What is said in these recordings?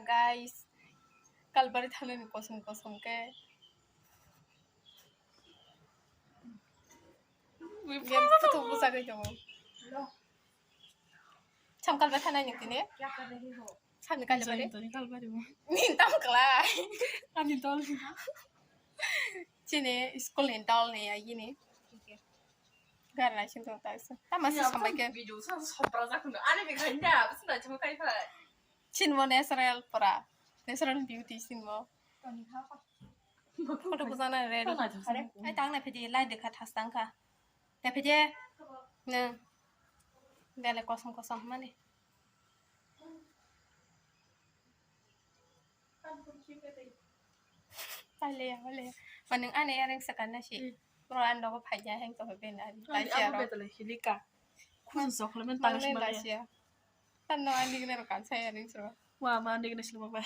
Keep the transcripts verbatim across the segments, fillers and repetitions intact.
Guys, kalbari thangnani kosom kosom khe. Bui phato bujagwi tongo. Samkal bai thanai nung tini. Samni kalbari. Toni kalbari mo. Ni tam kla. Ani dol ni. Chini school ni dol ni ya yini. Gar lai sin tong ta sa. Tama si sambai ke. Video sa sopra ja kuno. Ani bi khain da. Bisi na chuma kai phai. Chinmo natural pura. Natural beauty chinmo. Photo bujana ready. Are, ai tang na phidi light dekha thas tang kha. Na phidi. Na. Dele kosom kosom mani. Tale ya, wale. Manung ane yang sekarang nasi. Hmm. Bro, an dogo phai ya, heng to ben ari. Ani tasi abu aro. Betale hilika. Khun sok le men tang. Mangle sima ya. Tasi ya. Tanno ani gene ro kan saya ring sro. Wa ma ani gene sima ba.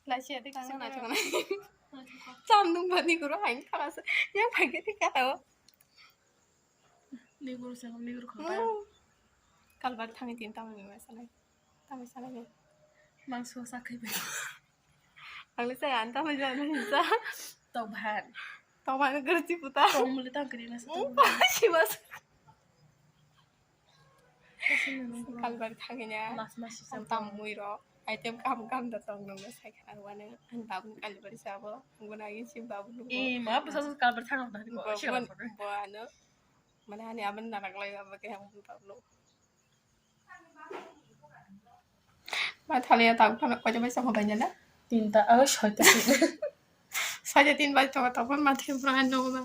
Lasia dik sima na. Cham nung bani guru hain khala sa. Yang phai ke dik kata o. Ni guru sa ni guru khapa. Hmm. Kalbar thangi tin tamo ni ma salai. Tamo salai ni. Mangso sa khai be. Ang le sa an tamo jana ni sa. Tobhan. Tobhan gerti puta. Tong muli tang kri na sa. Hmm, tong. Si mas. Kalbari thangina. Mas mas si tam tam mui ro. Item kam kam da tong nang sai khana wani. An bab kalbari sabo. Guna agi si babu nu. Eh, ma basa kalbari thang da ko. Bo ano. Mana ani aban narak lai aban ke ham babu. Ma thaliya tak phano koi bai sama bai na? Tinta, oh, soita. Soita tin bai to to ma thim phano no ma.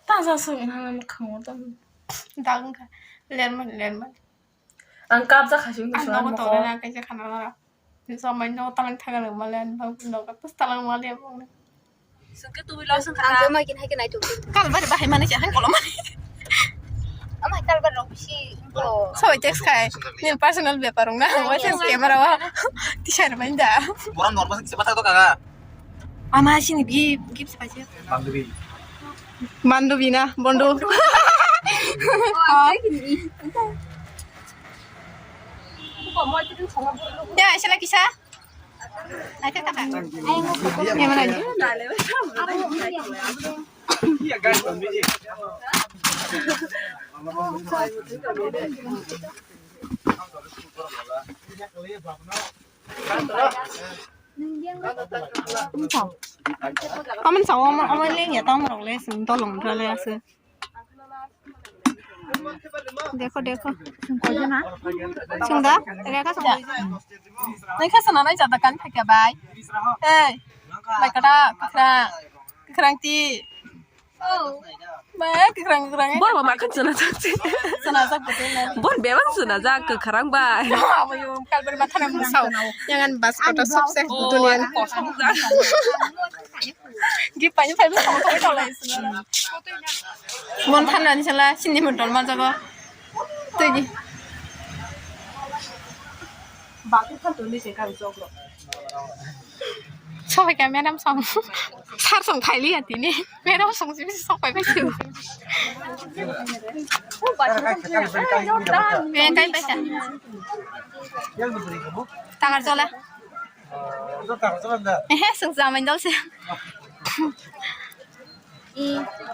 Ta sa sung na na khang ta. Dang ka lerman lerman. Ang kap ja khasu ni. Ang no to na kai ja khana na. Ni samai no talang thaga le malen bang no ka pus talang malen bang. Sungke tu bilo sung khana. Ang ma kin hai ke nai tu. Kalbari bahai mani jahan kolom mani. Amai kalbari rok bisi bro. Soi text khai. Ni personal bepar ong na. Wajah camera wa. T-shirt main da. Boran normal sih, siapa tahu kagak? Ama sini bi gift siapa sih? Badubi. Badubi na, bondo. Ya, sila kisa. Aman sao, aman, aman leng ya tong rok le sing tolong ra le ase. Dekho, dekho. Sungda, Rekha sungda. Nai kha sana nai jada kan thakya bai. Ei, bai kata, kwkhrang, kwkhrang ti. Bai, kwkhrang, kwkhrang. Bor ba ma kha sana jak ti. Sana jak betul na. Bor bebang sana jak kwkhrang bai. Abo yo, kalbari ma thana musao. Yangan bas kota sobse dunia. Kosong jak. Gift paini phaibo tong tong tong lai sini. Mon than ani sala sini mon ton ma jago. Tui di. Baku than tuli se kang jok ro. Sobai ka madam song. Sir song thaili ya tini. Madam song si sok pai pai si. Yang kai pai sa. Tangar jola. Ehe, sung jamai dol se.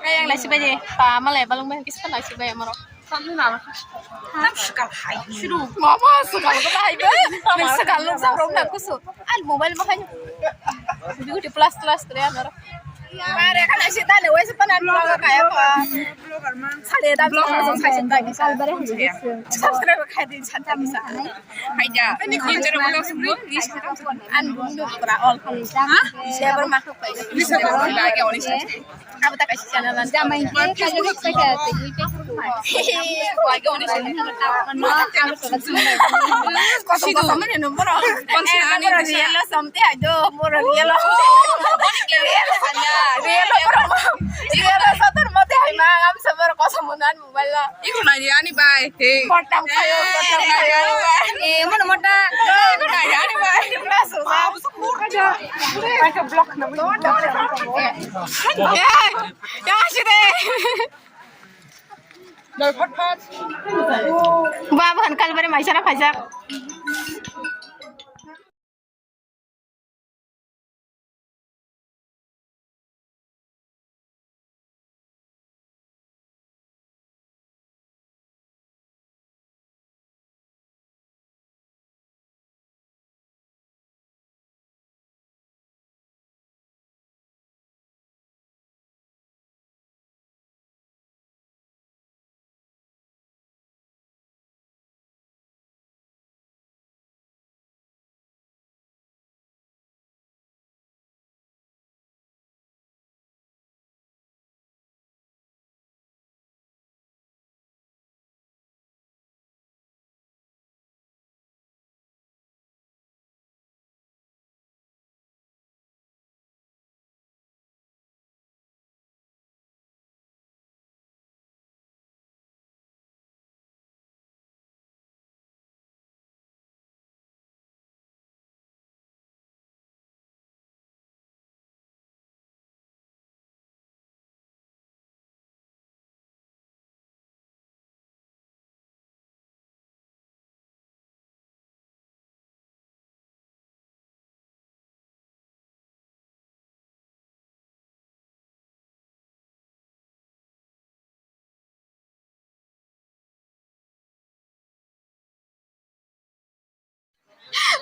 Ayang lai sibai de. Pa malai balung bai kis pa lai sibai amaro. Tam sukal hai shuru. Mama sukal ko hai be. Nang sukal nang sa rong na kusu. Al mobile ma hai. Beauty plus plus kre amaro. Mare kana si tale wai se pana vlog kaya pa. Sale da vlog sa sa sa ta kisa. Subscribe khai din sa ta kisa. Haida. Ni jero mo sumbo ni. An bumdo pura all. Ha? Share ma ko pai. Ni sa ko ba ke oli sa. Abo ta kaisa channel an. Jamai ke kaisa kaisa. Kosom kosom ni no boro. Kosom ani yellow something I do, boro yellow. Yellow boro. Yellow sotor mote hai ma, am sa boro kosom nan mobile la. Iko nai ani bai. Hey. Kotam khayo, kotam khayo. Eh, mono mota. Iko nai ani bai. Block na. Eh, ya sih deh. Ba, bahan kal bare maisara phaijak.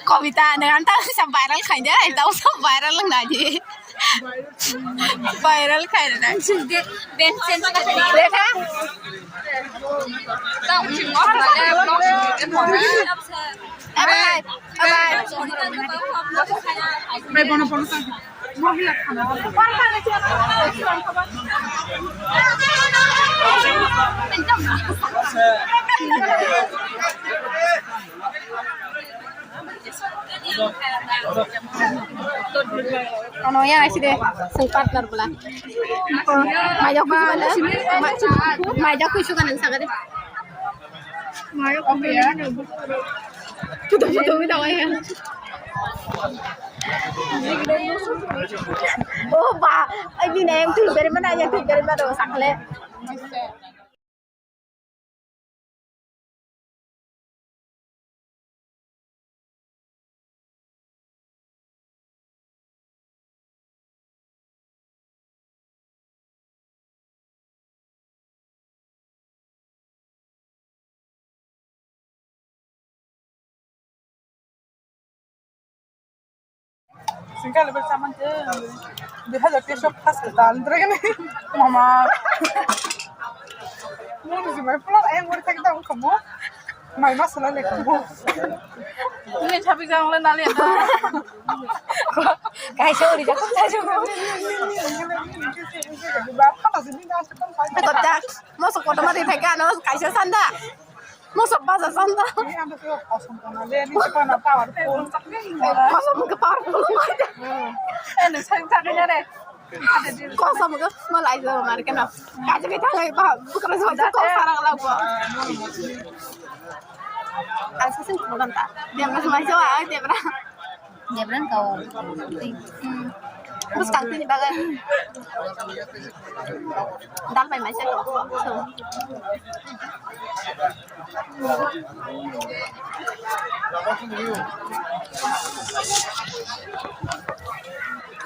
Kobita, nang ang tau sa viral khaide, tau sa viral nang naji. Viral khaide nang. Lekha? Bye bye. Bye bye. Ano ya sih deh, sing partner bela. Maja kuisu kan, maja kuisu kan yang sagade. Maja kopi ya. Putu putu kita waya. Oh ba, ini nih yang tuh dari mana aja tuh dari mana sakle. Singkar level saman te dui hajar teis first ke dal dragani mama. Mo ni mai pula ayang wari tak dang kamu. Mai masala le kamu. Ini tapi jangan le nali. Kaisa uri jaku kaisa. Ba pala sini nasi kan. Kotak. Moso kotor mari phai ka no kaisa sanda. Moso baja sanda. Kosom ke powerful. Ene sang thangna re. Kosom ke malai jo mar ke no. Kaje ke thangai ba bukra jo ko sarang la ko. Asa sing ko ta. Dia mas mai jo ai dia bra. Debran kau. Hmm. Bus kang tini bagai. Dal pai mai sa. So.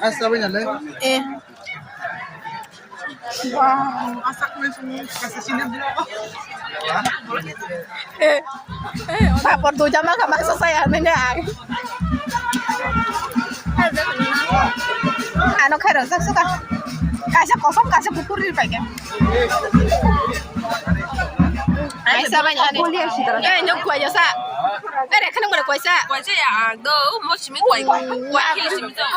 Asa bai na le. Eh. Wow, asak man sini kasi sini dulu. Eh, eh, papor tu jama ka mangsa saya mene ai. Ano khairo sak suka. Kaisa kosom kaisa kukur ri paike. Ai sa bai ani. Eh, nyok kuai sa. Eh, re khana mura kuai sa. Kuai sa ya, do mo simi kuai kuai. Kuai simi sa.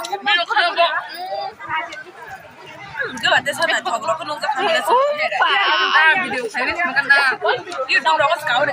Gabate sana thok rok nung jak khamle. Ah, video khaini smakan na. YouTube rok skau de